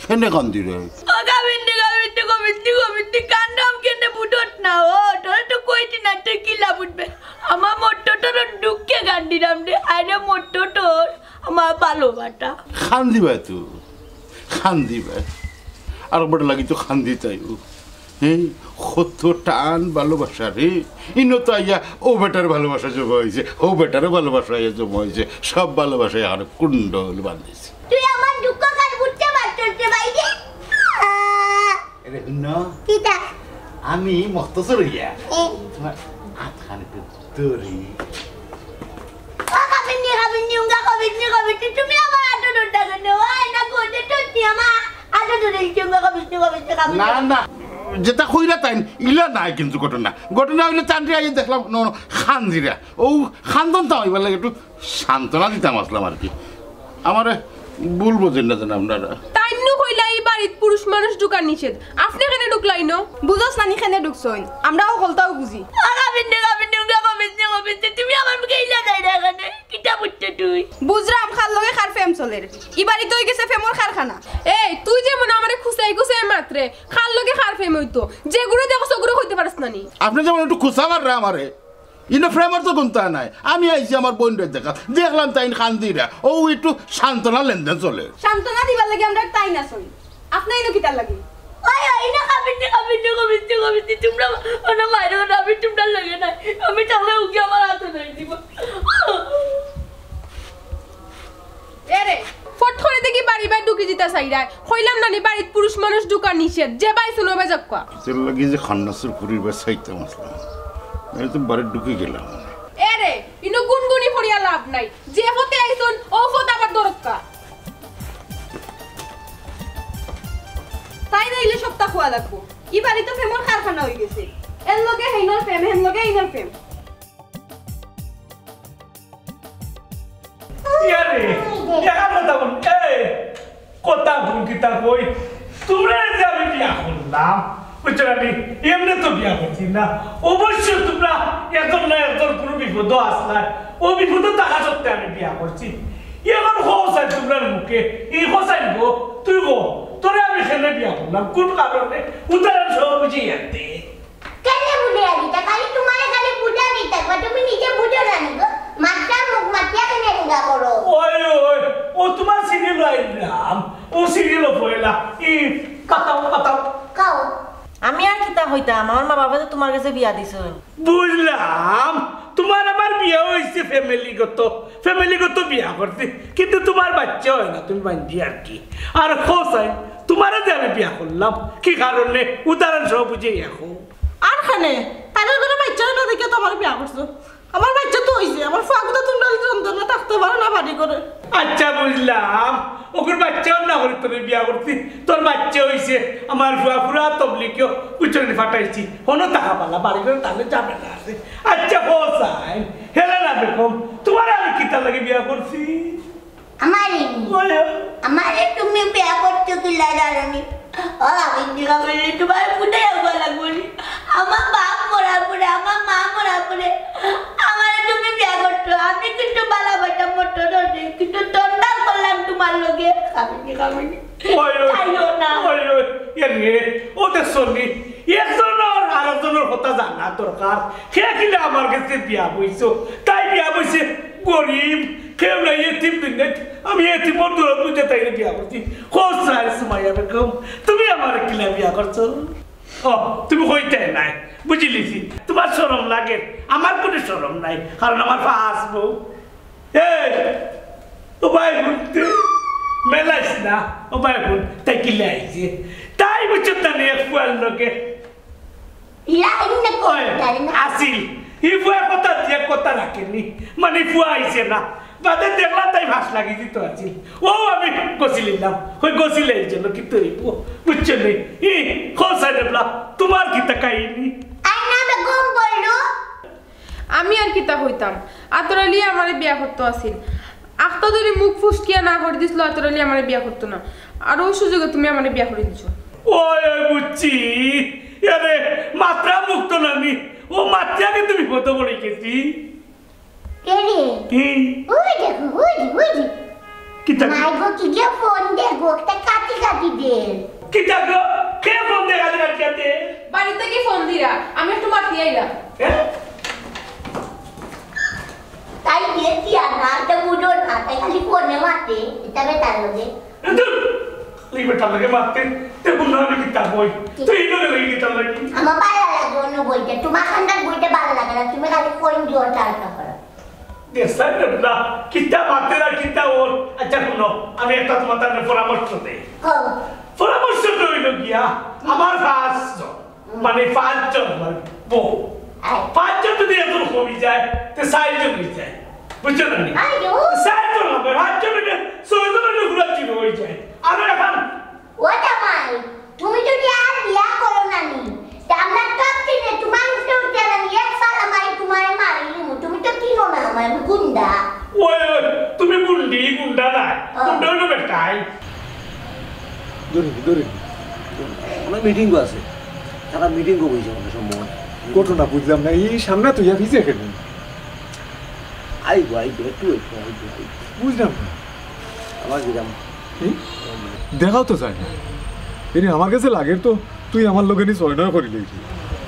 কেনে কান্দিরে? ও কাবিন্নি, কাবিন্নি, কাবিন্নি, কাবিন্নি, কান্দরাম কেনে বুঝত না? ও, তোরে তো কইছি না, তুই কিলা বুঝবে? আমার মটরটার দুঃখে কান্দিরাম রে। আরে মটরটার আমার ভালোবাসা। কান্দিবা তো, কান্দিবা। আর বেটার লাগি তো কান্দিতায়। হ্যাঁ, কত টান ভালোবাসা রে। ইনো তো আইয়া ও বেটার ভালোবাসা জমা অইছে, ও বেটারও ভালোবাসা আইয়া জমা অইছে, সব ভালোবাসায় আর কুণ্ডল বান্ধিছে। তুই আমার দুঃখ কার বুঝতে পারছস রে ভাই রে? আহ! এরে হুনো, কিতা? আমি মখতসর অইয়া এ। তুমার আতখান একটু ধরি। ও কাবিন্নি, কাবিন্নি, উঙ্গা কাবিন্নি, কাবিন্নি, তুমি আমার আটো ধরতা কেনে? ও আয়না কোটে ধরছি আমার আটো ধরে দিচ্ছি, উঙ্গা কাবিন্নি, কাবিন্নি, কাবিন্নি। না, না, যেটা কইরা তাইন, ইলা নায় কিন্তু ঘটনা। ঘটনা অইলে তানরে আইয়া দেখলাম, ন, ন, কান্দিরা। ও কান্দন তো অইবার লাগি একটু সান্ত্বনা দিতাম আসলাম আর কি। আমারে ভুল বুঝেন না যেন আপনারা। তাইন নু কইলা ই বাড়িত পুরুষ মানুষ ঢুকা নিষেধ। আপনে কেনে ঢুকলা ইনো? বুঝোস না নি কেনে ঢুকছইন? আমরা হকলতাউ বুঝি। আ, কাবিন্নি, কাবিন্নি, উঙ্গা কাবিন্নি, কাবিন্নি, তুমি আমার মুখে ইলা দেয় না কেনে? কিতা বুঝতে তুই? বুঝরাম কার লগে কার প্রেম চলের। ই বাড়িত অইগেছে প্রেমর কারখানা। এই, তুই যেমন আমারে খুচাই খুচাই মাতরে, কার লগে কার প্রেম অইতো? যেগুরে দেখোস ওগুরে কইতে পারস না নি? আপনে যেমন একটু খুচা মাররা আমারে, ইনো প্রেমর তো গুনতা নাই। আমি আইছি আমার বইনরে দেখাত, দেখলাম তাইন কান্দিরা, ও একটু সান্ত্বনা লেনদেন চলে। সান্ত্বনা দিবার লাগি আমরা তাইন আছইন, আপনে ইনো কিতার লাগি? ওই, ওই, ইনো কাবিন্নি, কাবিন্নি, কাবিন্নি, কাবিন্নি, তোমরা ওনা মাইরো না, আমি তোমরা লাগে নাই, আমি তাহলে উকি আমার আতো ধরি দিব। এরে, ফট করি দেখি বাড়ি বায় ঢুকি দিতা চাইরায়। কইলাম না নি বাড়িত পুরুষ মানুষ ঢুকা নিষেধ, যে বায় হুনো বায় যাউক্কা। এর লাগি যে খান্নাসুর ফুরির বায় চাইতাম আসলাম, আমি তো বাড়ি ঢুকি গেলাম। এরে, ইনো গুনগুনি করিয়া লাভ নাই, যে পথে আইছইন, ও পথ আবার ধরউক্কা। তাইন আইলে সবতা কওয়া লাগবো। ই বাড়ি তো প্রেমর কারখানা অইগেছে, এর লগে হেইনর প্রেম, হেন লগে এইনর প্রেম। ইয়ারে, এখান কথা বল, এই, কথা বল, কিতা কই? তোমরা যে আমি বিয়া করলাম, বুঝছো না নি? এমনে তো বিয়া করছি না। অবশ্য তোমরা একজন না একজন কোনো বিপদো আসলায়, ও বিপদো থাকা সত্ত্বে আমি বিয়া করছি। এখন কও চাই তোমরার মুখে, এই কও চাই গো, তুই কও, তোরে আমি কেনে বিয়া করলাম, কোন কারণে? উদাহরণ সহ বুঝিয়া দে। কেনে বুঝাইয়া দিতা? খালি তোমারে খালি বুঝানি থাকবা, তুমি নিজে বুঝো না নি গো। মাততাম মুখ মাতিয়া কেনে এঙ্গা করো? ওই, ওই, ও তোমার সিরিয়াল আইলাম, ও সিরিয়াল পয়লা, ই কাটাও, কাটাও। কও। আমি কইতাম, আমার মা বাবা তো তোমার গেছে বিয়া দিছইন। বুঝলাম, তোমার আমার বিয়া অইছে ফ্যামিলিগত, ফ্যামিলিগত বিয়া করছি, কিন্তু তোমার বাইচ্চা অয় না, তুমি মানছি আর কি। আর কও চাই, তোমারে যে আমি বিয়া করলাম, কি কারণে? উদাহরণ সহ বুঝাইয়া কও। আর কেনে, তাইর ঘরো বাইচ্চা অয় না দেখিয়া তো আমারে বিয়া করছো। আমার বাইচ্চা তো অইছে, আমার ফুয়াগুতা তুমরা যন্ত্রণা থাকতে পারে না বাড়ি ঘরে। আচ্ছা বুঝলাম, অগুর বাইচ্চা অয় না করি তোরে বিয়া করছি, তোর বাইচ্চা অইছে, আমার ফুয়া ফুরা তবলিগও বুঝছো নি ফাটাইছি, হনো থাকা বালা, বাড়ি ঘরে তাইলে ঝামেলা আছে। আচ্ছা কও চাই, হেলেনা বেগম, তোমারে আমি কিতার লাগি বিয়া করছি? আমারে নি? ওই, আমারে তুমি বিয়া করছো কিলা জানো নি? ও, আমি বিয়া করলে তোমার ফুটে যাওয়া লাগবো নি। আমার বাপ মরার পরে, আমার মা মরার পরে আমারে তুমি বিয়া করছো। আমি কিন্তু বালা বাটা মতো ধরে, কিন্তু দরদার করলাম তোমার লগে। আমি বিয়া করলে ওই, ওই, তাইও না। ওই, ওই, এ রে, ও দেখছো নি? একজনর আরেকজনর কথা জানা দরকার। কে কিলা আমার গেছে বিয়া বইছো? তাই বিয়া বইছে গরিব, কেউ নাই, এতিম দুনিয়াত। আমি এতিমর দরদ বুঝিয়া তাইরে বিয়া করছি। কও চাই সুমাইয়া বেগম, তুমি আমারে কিলা বিয়া করছো? ও, তুমি কইতায় নায়, বুঝিলিছি। তোমার শরম লাগে, আমার কুনু শরম নাই, কারণ আমার পাঁচ বউ। এই, ও ভাই হুন, তুই মেলাইস না। ও ভাই হুন, তাই কিলা আইছে? তাই বুঝছো না নি এক ফুয়ার লগে? ইলা এমনে ওই, কইতারে না। আছিল। ই ফুয়া কথা দিয়া কথা রাখেনি। মানে ফুয়া আইছে না। বাদে দেখলাম তাই ফাঁস লাগি দিত আছিল। ও আমি গছিলিলাম। ওই গছিলে এই জন্য কিন্তু অইবো। বুঝছো নি? ই, কও চাই রে বলা, তোমার কিতা কাহিনী? আয়না বেগম বললো। আমি আর কিতা কইতাম, আতর আলী আমারে বিয়া করতো আছিল। আখতা ধরি মুখ ফুসকিয়া না করি দিছিল, আতর আলী আমারে বিয়া করতো না। আর অউ সুযোগে তুমি আমারে বিয়া করি দিছো। ওই, ওই, বুঝছি। আরে, মাত্রা মুক্ত নানি। ও মাত্রা কিন্তু বিপদে পড়ি গেছি। কে রে? কি? ওই দেখো, ওই যে, ওই যে। কিতা? মাই গো, কি যে ফোন দে গো, একটা কাটি কাটি দে। কিতা গো? কে ফোন দে কাটি কাটি দে? বাড়ি থাকি ফোন দিরা, আমি একটু মাতি আইলাম। এ? তাই দেখি আর না, এটা বুঝো না, তাই খালি ফোনে মাতে, এটা বেটার লগে। এ ধুর, এই বেটার লগে মাতে, তে বুঝো আমি কিতা কই? তুই এই লগে লগে কিতা লাগি? আমার ভালো লাগে অন্য বইতে, তোমার খান্দার বইতে ভালো লাগে না, তুমি খালি ফোন দিও, তার ব্যাপারে। দেখছাই না, কিতা মাতে আর কিতা ওর। আচ্ছা, হুনো, আমি একটা তোমার তাহলে পরামর্শ দেই। কও। পরামর্শ অইল গিয়া, আমার পাঁচজন, মানে পাঁচজন আমার বউ। আয়। পাঁচজন যদি এখন কমি যায়, তে চারজন অই যায়। বুঝছো না নি? আয় গো। চারজন হবে, পাঁচজন হইলে, ছয়জন হইলে পুরা জিরো অই যায়। আর এখন ও জামাই, তুমি যদি আর বিয়া করো না নি, তে আমরা টপ টেনে তোমার উপরে উঠে না নি, এক ফালা মারি তোমারে মারি নিমু। তুমি তো চিনো না আমায়, আমি গুন্ডা। ওই, ওই, তুমি গুন্ডি, গুন্ডা না। ও। গুন্ডা হইলো বেটাই। ধরে নি, ধরে নি। আমার মিটিং আছে। তারা মিটিং করবো এই সময় সম্ভব। ঘটনা বুঝলাম না, এই সামনে তো ইয়া ভিজে কেন? আইবো, আইবো, একটু একটু আইবো, আইবো। বুঝলাম না। আমার গ্রাম। কি? দেখাও তো যায় না। এরে, আমার কাছে লাগের তো, তুই আমার লগে নি ছয় নয় করি লইলি।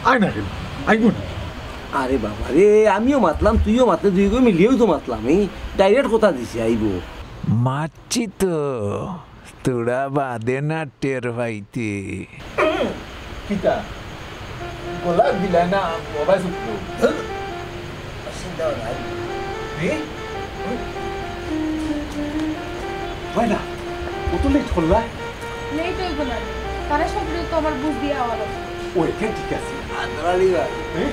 আয় না কেন? আইবো না। আরে বাবা রে, আমিও মাতলাম, তুইও মাতলে, দুইগু মিলিয়াউ তো মাতলাম। এই ডাইরেক্ট কথা দিছি, আইবো। মাতছি তো, তোরা বাদে না টের পাইতে। কিতা? গলা দিলা না, বাবা চুপ করো। ধুর। অসুবিধা নাই। এ? হয় না, ও তো লেট করলা। লেট হইব না, তারা সবরে তো আমার বুঝ দিয়া আওয়া লাগবে। ওই, কেন ঠিক আছে? আদরালি ভাই। এ?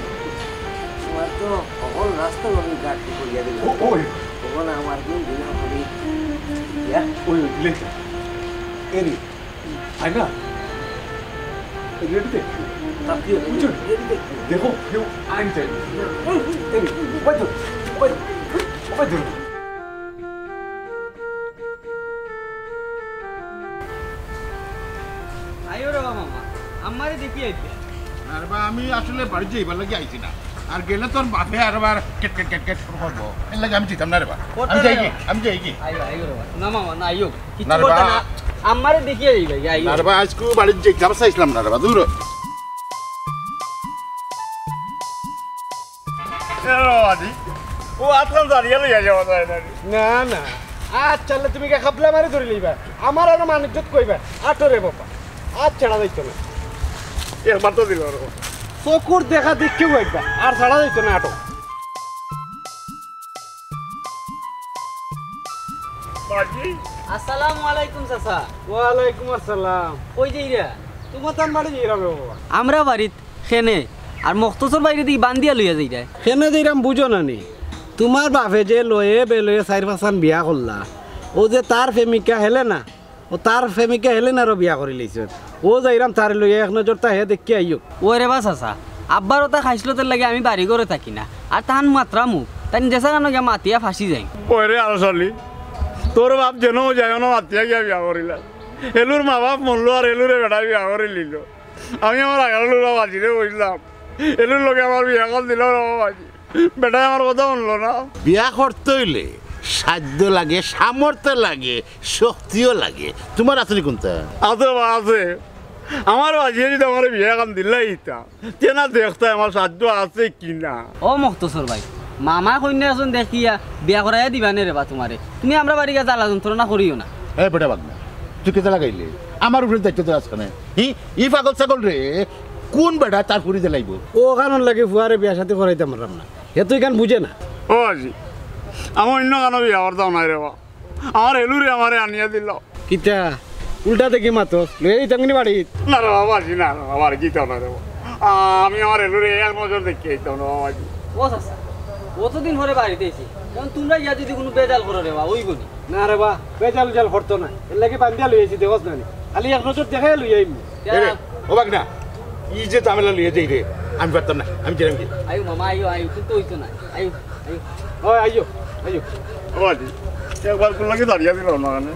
তোমার তো হকল রাস্তা আমি গাঁট করিয়া দিলাম। ও, ওই। তখন আমার কোন দিন হবে? ইয়া? ওই, ওই, লেট। এরি। আয় না। রেডি দেখ। তাকিয়ে বুঝছো? রেডি দেখ। দেখো, কেউ আইন চাই। এই, ওই তো, ওই, ওই তো। আইও রে বাবা, মামা, আমারে দেখি আইবে। না রে বা, আমি আসলে বাড়ি যাইবার লাগি আইছি না। আর গেলে তোর বাপে আর আবার কেট কেট কেট কেট শুরু করবো। এর লাগি আমি যাইতাম না রে বা। আমি যাই কি? আমি যাই কি? আইও, আইও রে বা। না মামা, না আইও। কিচ্ছু না রে করতে বা। না। আমারে দেখিয়া যাইবা, আইও। না রে বা, আজকে বাড়ি যাইতাম চাইছিলাম না রে বা, দূর। এ বাবা, দি। ও আতখান জারিয়া লইয়া যাওয়া যায় না রে। না, না। আচ্ছা, তুমি কে খাবলা মারি ধরি লইবা? আমার আরো মান ইজ্জত কইবা। আটো রে বাবা। আচ্ছা, ছাড়া যাইতো না। একবার তো দিল রে। চকুর দেখা দেখিও একবার, আর ছাড়া যাইতো না, আটো। বাজি। আসসালামু আলাইকুম চাচা। ওয়ালাইকুম আসসালাম। কই যাইরা? তুমার তান বাড়ি যাইরাম রে বাবা। আমরা বাড়িত খেনে, আর মখতছর ভাইরে দি বান্দিয়া লইয়া যাইরায়। খেনে যাইরাম বুঝো না নি? তুমার বাপে যে লয়ে বেলয়ে চাইর পাঁচখান বিয়া করলা, অউ যে তার প্রেমিকা হেলেনা, অউ তার প্রেমিকা হেলেনারও বিয়া করি লইছইন। অউ যাইরাম তারে লইয়া এক নজর তা হে দেখি আইও। ওরে বা চাচা, আব্বার অতা খাইছলতর লাগি আমি বাড়ি ঘরো থাকি না। আর তান মাতরা মুখ, তাইন যেছা কানো গিয়া মাতিয়া ফাঁসি যাইন। ওরে আলস আলী, তোর বাপ যেনো যায় অনো মাতিয়া গিয়া বিয়া করিলা। হেলুর মা বাপ মরলো আর হেলুরে বেটায় বিয়া করি লিলো। আমি আমার আগার লুরা বাজিরে বইলাম, হেলুর লগে আমার বিয়া কল দিল রে বাবা বাজি। বেটায় আমার কথা হুনলো না। বিয়া করতে অইলে সাধ্য লাগে, সামর্থ্য লাগে, শক্তিও লাগে। তুমার আছে নি কুনতা? আছে বা আছে। আমার বাজিয়ে যদি আমার বিয়া খান দিলাই ইতা, তে না দেখতায় আমার সাধ্য আছে কি না। ও মখতছর ভাই, মামা কইন্যা একজন দেখিয়া বিয়া করাইয়া দিবা নে রে বা তুমারে। তুমি আমরা বাড়ি গিয়া জ্বালা যন্ত্রণা করিও না। এ বেটা বাগনা, তুই কিতা লাগাইলে? আমার উপরে দায়িত্ব দেওয়া আছে কেনে? হি, ই পাগল ছাগল রে, কুন বেটা তার ফুরি দিলাইবো? অউ কারণ লাগি ফুয়ারে বিয়া শাদি করাইতাম পারলাম না, হে তো ইখান বুঝে না। ও বাজি, আমি অইন্য কানো বিয়া করতাম নায় রে বা। আমার হেলুরে আমারে আনিয়া দিল। কিতা? উল্টা দেখি মাতস, লইয়া যাইতাম নি বাড়িত? না রে বাবা, বাজি না রে বাবা, আর কিতা না রে বাবা। আ-, আমি আমার হেলুরে এক নজর দেখিয়া আইতাম রে বাবা, বাজি। ও চাচা, অতদিন পরে বাড়িত আইছি, এখন তুমরা গিয়া যদি কুনু বেজাল করো রে বা, অইবো নি? না রে বা, বেজাল উজাল করতো না, এরলাগি বান্দিয়া লইয়া আইছি, দেখস না নি? খালি এক নজর দেখাইয়া লইয়া আইমু। এরে, ও বাগনা, ই যে ঝামেলা লইয়া যাই রে, আমি পারতাম না, আমি গেলাম কি? আইও মামা, আইও, আইও, কিন্তু অইতো না, আইও, আইও। ও, আইও, আইও। ও বাজি, একবার কুন লাগি দাঁড়িয়ে দিল না মানে?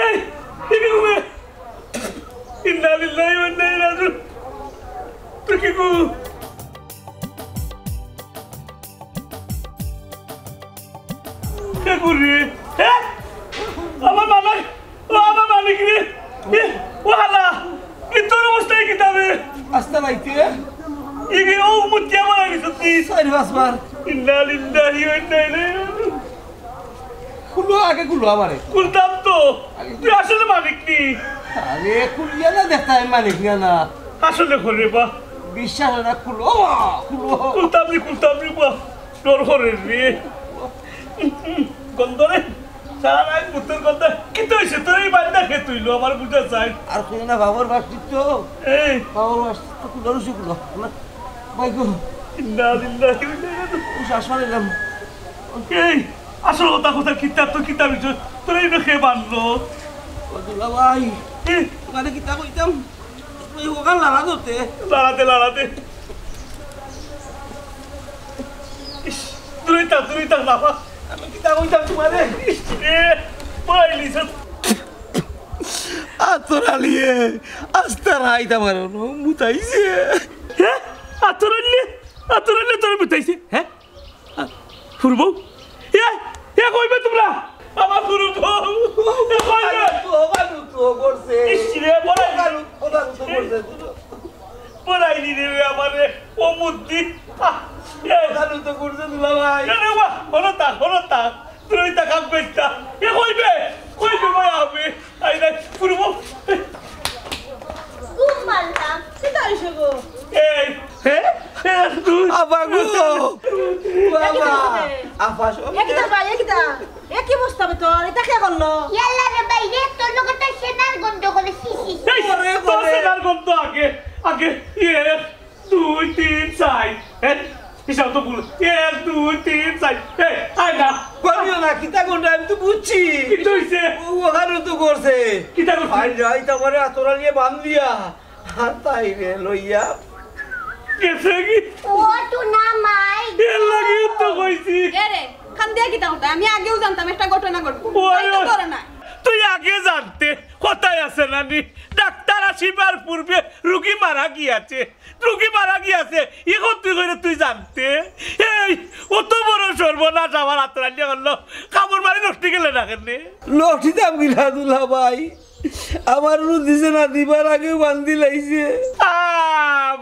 এই, এই কি ঘুমে? ইন্না লিল্লাহি ওয়া ইন্না ইলাইহি রাজিউন। তুই কি ঘুম? কে ঘুরে? হ্যাঁ? আমার মালিক, ও আমার মালিক রে। এ, ও আল্লাহ, এ তোর অবস্থা কিতা বে? আস্তা বাইতে? এ কি ও মুতিয়া মারা গেছে তুই? চাইর পাঁচবার। ইন্না লিল্লাহি ওয়া ইন্না ইলাইহি রাজিউন। খুলো, আগে খুলো আমারে। খুলতাম তো। আগে তুই আসলে মালিক নি? আরে, খুলিয়া না দেখতাম আমি মালিক না, না। আসলে খোল রে বা। বিশ্বাস হয় না, খুলো, খুলো। খুলতাম রে, খুলতাম রে বা। ডর করে রে। গন্ধ রে। সারা রাইত ভূতর গন্ধ। কিতা অইছে? তোর এই বাড়িটা কে তুইলো? আমার বুঝা চাই। আর খুলো না, বাবার বাস দিত। এই। বাবার বাস দিত, খুলো, রুশি খুলো। না, ভাই গো। ইন্না লিল্লাহি ওয়া ইন্না ইলাইহি রাজিউন। শ্বাস মারিলাম। এই, আসল কথা, কথা কিতা তো কিতা বিষয়? তোর এই কে বানলো? ও দুলা ভাই, এ? তোমারে কিতা কইতাম? ওই ওখান লাড়া ধরতে। লাড়াতে, লাড়াতে। ইস, দূরে থাক, দূরে থাক, লাফা। আমি কিতা কইতাম তোমারে? ইস রে, পাইলি সব। আতর আলিয়ে, আস্তা রাইত আমার মুতাইছে। হ্যাঁ? আতর আলিয়ে? আতর আলিয়ে তোর মুতাইছে? হ্যাঁ? ফুরবো? এ, এ কইবে তোমরা? আমার ফুরবো। এ কইবে? তো, ওখানে তো করছে। ইস রে, বড় ওখানে, ওখানে তো করছে। বড়াই দিলে রে আমারে, ও মুদ্দি। আহ, এ। ওখানে তো করছে দুলা ভাই। এ রে বাবা, হলো তা, হলো তা। তুই তা কাম করতা। এ কইবে? কইবে ভাই আমি। আই না, ফুরবো। ঘুম মারলাম। কিতা অইছে গো? এই, হে? এ, তুই। আব্বা গো। বাবা। আব্বা, শোন। এ কিতা ভাই, এ কিতা? এ কি অবস্থা বে তোর? ইতা কে করলো? ইয়াল্লা রে ভাই রে, তোর লগে তো সেনার গন্ধ করে, ছি, ছি, ছি। এই, ওরে, তোর ওরে। সেনার গন্ধ আগে, আগে, ইয়ে, দুই, তিন, চাইর। হ্যাঁ? হিসাব তো ভুল। এক, দুই, তিন, চাইর। এই, আয় না। করিও না, কিতা কোনটা আমি তো বুঝছি। কিতা অইছে? ও, ওখানে তো করছে। কিতা করছে? আয় যাই, তারপরে আতরা নিয়ে বান্ধিয়া। আর তাই রে, লইয়া। গেছে কি? ও তো না মাই। এর লাগি তো কইছি। এ রে, কান্দিয়া কিতা করতা? আমি আগেউ জানতাম একটা ঘটনা ঘটবো। ও তাই তো আরে। করে না। তুই আগে জানতে, কথায় আছে না নি? ডাক্তার শিবার পূর্বে রুগী মারা গিয়াছে, রুগী মারা গিয়াছে। এখন তুই কইরে তুই জানতে? এই, অত বড় সর্বনাশ আমার আতর আলীয়ে করলো, কামড় মারি নষ্টি গেলে না কেনে? নষ্টিতাম কিলা দুলাভাই, আমার রুদিছে না, দিবার আগেউ বান্দি লাইছে। আ,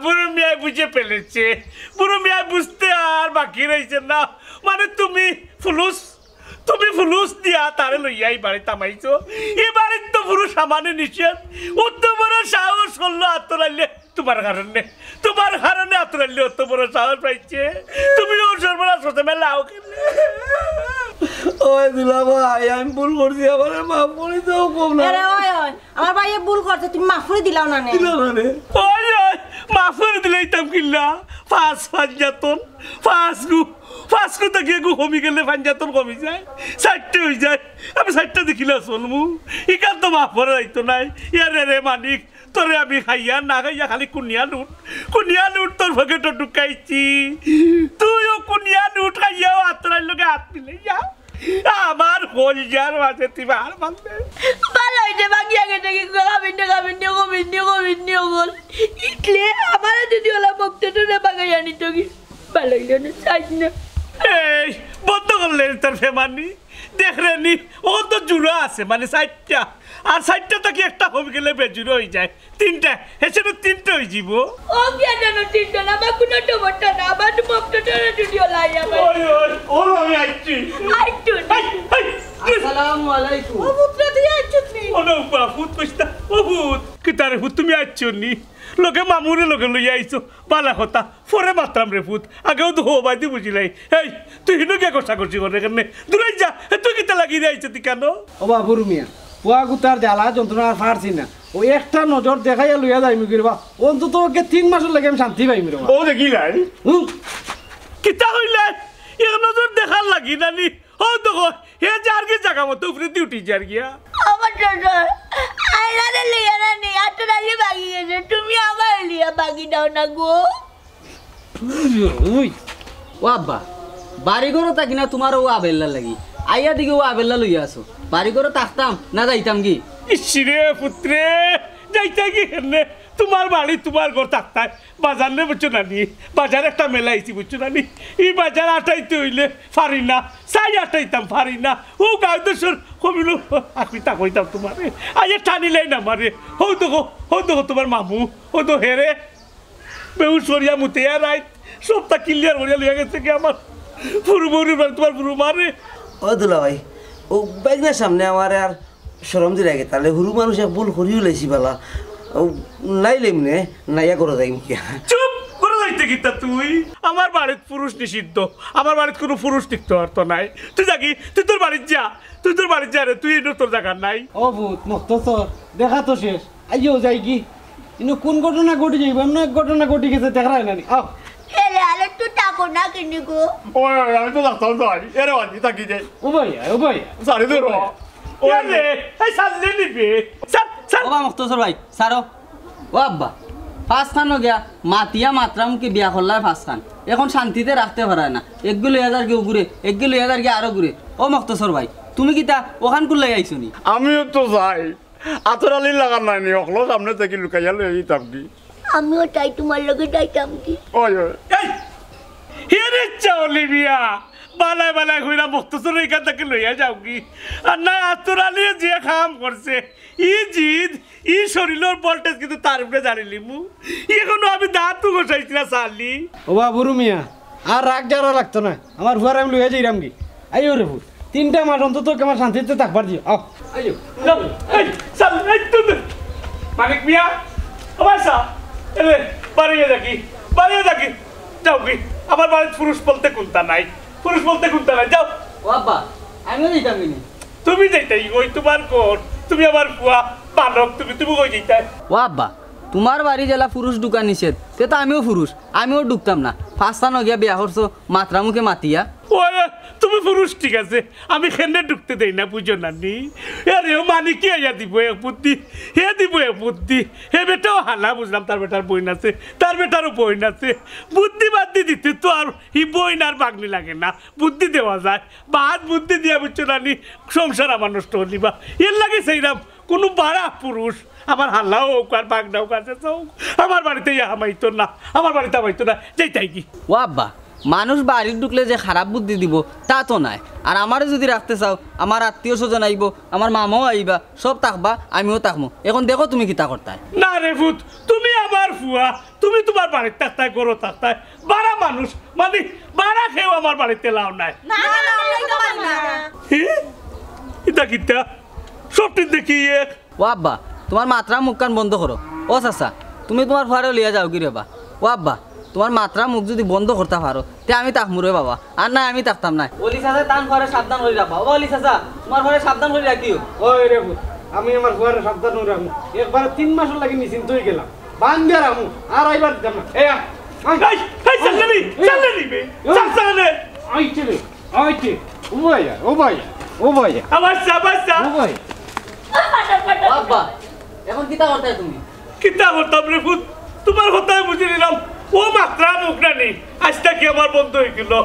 বুরু মিয়ায় বুঝে ফেলেছে, বুরু মিয়ায় বুঝতে আর বাকি রইছে না। মানে তুমি ফুলুস, তুমি ফুলুস দিয়া তারে লইয়া ই বাড়িত হামাইছো। ই বাড়িত তো পুরুষ হামানি নিষেধ। অত বড় সাহস করলো আতর আলীয়ে তুমার কারণে, তুমার কারণে আতর আলীয়ে অত বড় সাহস পাইছে। তুমি অউ সর্বনাশ করতে মেলাও কেনে? ওই দুলাভাই, আমি ভুল করছি, আমারে মাফ করি দেও, কম না। আরে ওই, ওই, আমার ভাইয়ে ভুল করছে, তুমি মাফ করি দিলাও না নে। দিলাও না নে। ওই, ওই, মাফ করি দিলাইতাম কিলা? পাঁচ পাঞ্জাতন, পাঁচ গু, পাঁচ গু থাকি এগু কমি গেলে পাঞ্জাতন কমি যায়, চাইরটা অই যায়। আমি চাইরটা দেখিলা চলমু, ইখান তো মাফ করা যাইতো নায়। ইয়ারে রে মানিক, তোরে আমি খাইয়া না খাইয়া খালি কুনিয়া নোট, কুনিয়া নোট তোর পকেটো ঢুকাইছি। তুইও কুনিয়া নোট খাইয়াও আতর আলীর লগে আত মিলাইয়া আমার কলজার মাঝে তুই বার মারলে। ভালা অইছে ভাগিয়া গেছে কি, কাবিন দে, কাবিন দে, কাবিন দে, কাবিন দে, বল। ইতলে আমারে যদি ওলা বক্তটা বাগাইয়া নিত কি? ভালা অইলো না, চাইস না। এই, বন্ধ করলে তোর ফেমানি? দেখ রে নি, ও তো জুড়া আছে, মানে চাইরটা। আর চাইরটা থাকি একটা কমি গেলে বেজুড়া অই যায়। তিনটা, হেসে তো তিনটা অই যিবো। ও গিয়া যেন তিনটা না, বা কোনো টমেটো না, বা টমেটো যদি ওলাই আমার। ওই, ওই, ও আমি আইছি। আইতো না। এই, এই, আসসালামু আলাইকুম। ও পুত্র, তুই আইছস নি? ও না, বাফুত কইস না। ও পুত, কিতা রে পুত, তুমি আইছো নি? লগে মামুরে লগে লইয়া আইছো, ভালা কথা। পরে মাতরাম রে পুত, আগেউ তো হবায়দি বুঝিলাই। এই, তুই হিনো গিয়া ঘষাঘষি করে কেনে? দূরাই যা। এ, তুই কিতা লাগি রে আইছত ইখানো? ও বাবুর মিয়া, পুয়া গুতার জ্বালা যন্ত্রণা আর পারছি না। ওই একটা নজর দেখাইয়া লইয়া যাইমু গি রে বা। অন্তত ওকে তিন মাসর লাগি আমি শান্তি পাইমু রে বা। ও দেখি নাই। হুম। কিতা কইলে? এক নজর দেখার লাগি না নি? ও দেখো, হে যার গি জাগা মতো উপরেদি উঠি যার গিয়া। আমার শ্বশুর, আইলারে লইয়া না নি, আতর আলী ভাগি গেছে, তুমি আমারে লইয়া ভাগি দাও না গো। We, we. ও আব্বা, বাড়ি ঘরো থাকি না তুমার ও আবেল্লা লাগি। আইয়া দেখি ও আবেল্লা লইয়া আছো। বাড়ি ঘরো থাকতাম না যাইতাম গি? ইস রে পুত্রে, যাইতায় গি কেনে? তুমার বাড়ি তুমার ঘর থাকতায়। বাজার নে বুঝছো না নি? বাজার একটা মেলা আইছি বুঝছো না নি? ই বাজার আটাইতে অইলে পারি না, চাই আটাইতাম পারি না। ও গাঁও দেশর কমিলো, আকৃতা কইতাম তুমারে। আইয়া টানিলাই না মারে। হউ দেখো, হউ দেখো তুমার মামু, হউ তো হেরে। বেহুশ করিয়া মুতে আর রাইত সবটা ক্লিয়ার করিয়া লইয়া গেছে কি আমার ফুরু বউরির বাড়ি তুমার ফুরু মারে। ও দুলাভাই, ও বাইগনার সামনে আমারে আর শরম দিলাই গেতালে, হুরু মানুষ এক ভুল করিও লাইছি বালা। ও নাইলে এমনে নাইয়া করে যাইম কিয়া? চুপ করে যাইতে কিতা তুই? আমার বাড়িত পুরুষ নিষিদ্ধ, আমার বাড়িত কোনো পুরুষ টিকতে পারতো নায়। তুই যাগি, তুই তোর বাড়িত যা, তুই তোর বাড়িত যা রে, তুই ইনো তোর জাগা নাই। ও ভূত, মক্তসর, দেখা তো শেষ। আইও যাই কি? ইনো কোন ঘটনা ঘটি যাইব? এমন এক ঘটনা ঘটি গেছে, দেখা যায় না নি। আও। এরে, আরে, তুই থাকো না কেনে গো? ওই, ওই, আমি তো থাকতাম তো, আমি। এরে, আমি থাকি যাই। ও ভাই, ও ভাই। সারি দে রে। ওই রে, এই সারলে নিবে। সার, সার। ও বা মক্তসর ভাই, সারো। ও আব্বা, পাঁচখানো গিয়া মাতিয়া মাতরামুখে বিয়া করলায় পাঁচখান। এখন শান্তিতে রাখতে পারায় না। এগু লইয়া যার গি উগুরে, এগু লইয়া যার গি আরো গুরে। ও মক্তসর ভাই, তুমি কিতা অখান কুল্লাই আইছো নি? আমিও তো যাই। আতর আলীর লাগান নাই নি, অকলর সামনে থাকি লুকাইয়া লইয়া যাইতাম কি? আমিও তাই তুমার লগে যাইতাম কি? ওই, ওই। এই, হে রে চাওলি মিয়া, বালায় বালায় কইরা মক্তসর ইখান থাকি লইয়া যাও কি? আর না, আতর আলীয়ে যে কাম করছে, ই জিদ, ই শরীলর ভোল্টেজ কিন্তু তার উপরে জানিলিমু। এখনো আমি দাঁতও ঘষাইছি না, চালি। ও বা বুরু মিয়া, আর রাগ জ্বালা লাগতো না। আমার ফুয়ারে আমি লইয়া যাইরাম গি। আইও রে ফুত, তিনটা মাস অন্তত আমার শান্তিতে থাকবার দিও। আও। আইও। যাও, এই, চল, এই, তুই, তুই। মানিক মিয়া, ও ভাই সাহেব, এলে, বাড়িয়ে যাকি, বাড়িয়ে যাকি। যাও গি, আমার বাড়িত পুরুষ বলতে কুন্তা নাই, পুরুষ বলতে কুন্তা নাই, যাও। ও আব্বা, আমিও যাইতাম কিনি। তুমি যাইতায়, ওই তুমার ঘর, তুমি আমার ফুয়া, বালক, তুমি, তুমি কই যাইতায়? ও আব্বা, তুমার বাড়ি যেলা পুরুষ ঢুকা নিষেধ, তে তো আমিও পুরুষ, আমিও ঢুকতাম না। পাঁচখানো গিয়া বিয়া করছো, মাতরামুখে মাতিয়া। ওই, তুমি পুরুষ ঠিক আছে, আমি কেনে ঢুকতে দেই না, বুঝো না নি? আরে, ও মানিকে আইয়া দিব এক বুদ্ধি, হে দিব এক বুদ্ধি। হে বেটাও হালা, বুঝলাম, তার বেটার বইন আছে, তার বেটারও বইন আছে। বুদ্ধি বাদ্ধি দিতে তো আর ই বইন আর বাগনি লাগে না, বুদ্ধি দেওয়া যায়। বাদ বুদ্ধি দিয়া, বুঝছো না নি, সংসার আমার নষ্ট করিলিবা। এর লাগি চাইরাম কুনু বাড়া পুরুষ, আমার হালা অউক আর বাগনা অউক, আছে অউক, আমার বাড়িত ইয়া হামাইতো না, আমার বাড়িত হামাইতো না, যাইতায় গি। ও আব্বা, মানুষ বাড়িত ঢুকলে যে খারাপ বুদ্ধি দিবো, তা তো নায়। আর আমারে যুদি রাখতে চাও, আমার আত্মীয় স্বজন আইবো, আমার মামাও আইবা, সব থাকবা, আমিও থাকমু। এখন দেখো তুমি কিতা করতায়। না রে পুত, তুমি আমার ফুয়া, তুমি তুমার বাড়িত থাকতায়, ঘরো থাকতায়, বাড়া মানুষ, মানে বাড়া কেউ আমার বাড়িত এলাও নায়। না, না, না, না, না, না। হে? ইতা কিতা? সবটি দেখি এক। ও আব্বা, তুমার মাতরা মুখখান বন্ধ করো। ও চাচা, তুমি তুমার ফুয়ারে লইয়া যাওগি রেবা। ও আব্বা, তুমার মাতরা মুখ যুদি বন্ধ করতা পারো, তে আমি থাকমু রে বাবা। আর নায়, আমি থাকতাম নায়। অলি চাচায় তান ফুয়ারে সাবধান করি রাখবা। ও অলি চাচা, তুমার ফুয়ারে সাবধান করি রাখিও। ওই রে পুত, আমি আমার ফুয়ারে সাবধান করি রাখমু। একবারে তিন মাসর লাগি নিশ্চিন্ত অইগেলাম। বান্দিয়া রাখমু, আর আইবার দিতাম না। এই আ, আ, এই, এই, চাল্লানি, এই, চাল্লানি বে, এই, চাল, চাল রে। আইছে রে, আইছে। ও ভাইয়া, ও ভাইয়া, ও ভাইয়া। আবার চা, আবার চা। ও ভাইয়া। ও আব্বা, এখন কিতা করতায় তুমি? কিতা করতাম রে পুত, তুমার কথায় বুঝি নিলাম। ও মাতরা মুখ নানি, আইজ থাকি আমার বন্ধ অইগেলো।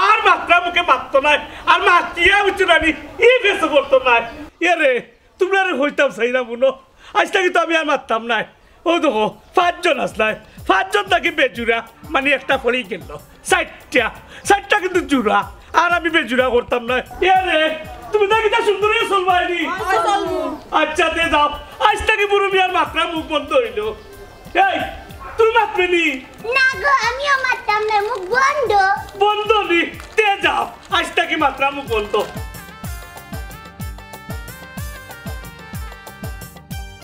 আর মাতরা মুখে মাততো নায়, আর মাতিয়া বুঝছো নানি, ই ফেসে পড়তো নায়। এ রে, তুমরারে কইতাম চাইরাম হুনো, আইজ থাকি তো আমি আর মাততাম নায়। ও দেখো, পাঁচজন আছলায়, পাঁচজন থাকি বেজুড়া, মানে একটা পড়ি গেলো। চাইরটা, চাইরটা কিন্তু জুড়া, আর আমি বেজুড়া করতাম নায়। এ রে, তুমি তো কিতা সুন্দর অইয়া চলবায় নি? অয় চলমু। আচ্ছা, তে যাও, আইজ থাকি বুরু মিয়ার মাতরা মুখ বন্ধ অইলো। এই, তুমি মাতবে নি? না গো, আমিও মাততাম নায়, মুখ বন্ধ। বন্ধ নি? তে যাও, আইজ থাকি মাতরা মুখ বন্ধ।